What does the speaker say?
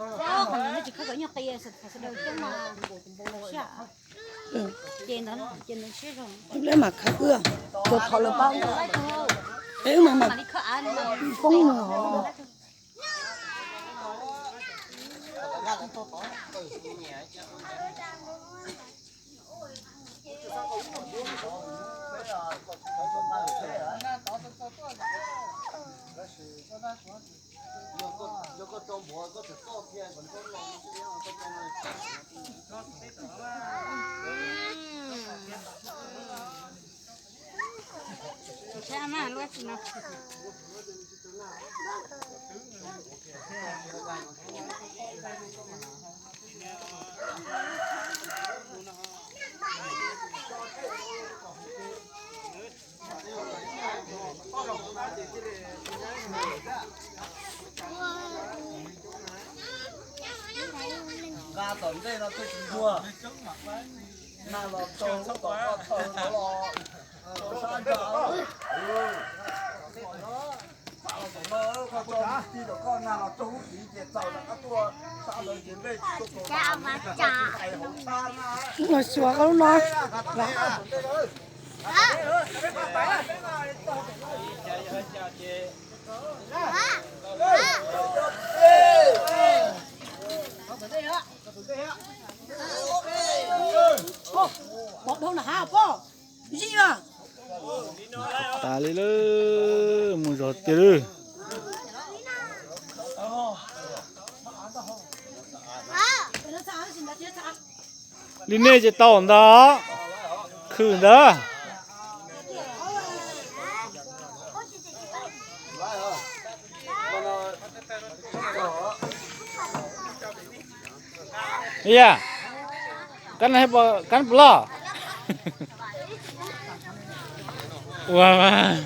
Qhov ntawd nej tsis khawb kom nyuag qia, sawv daws coob mas siab. Ces ntawd, ces ntawd siab zog. Ib pliag mam khawb wb, tus thov lawv pab. Peb wb mas mam poob no. Nqa tom ntej no thiaj tsis ntsuag. Nag los tsaus tom koj thaum no los sab nrad. Los txog lub tid tom koj nag los tsaus lub tid ces txaus lawm qab tuaj sab ntawd ces nplej tsis tuaj txaus. Los xuas koj lub no. Pom dhau na ha poj. Zij mas. Tas li lawm, mus zog tiag lawm. Li nej ces tau ntag, khwm ntawd. Ib yam, kab no, kab no puas loj? Ua mas.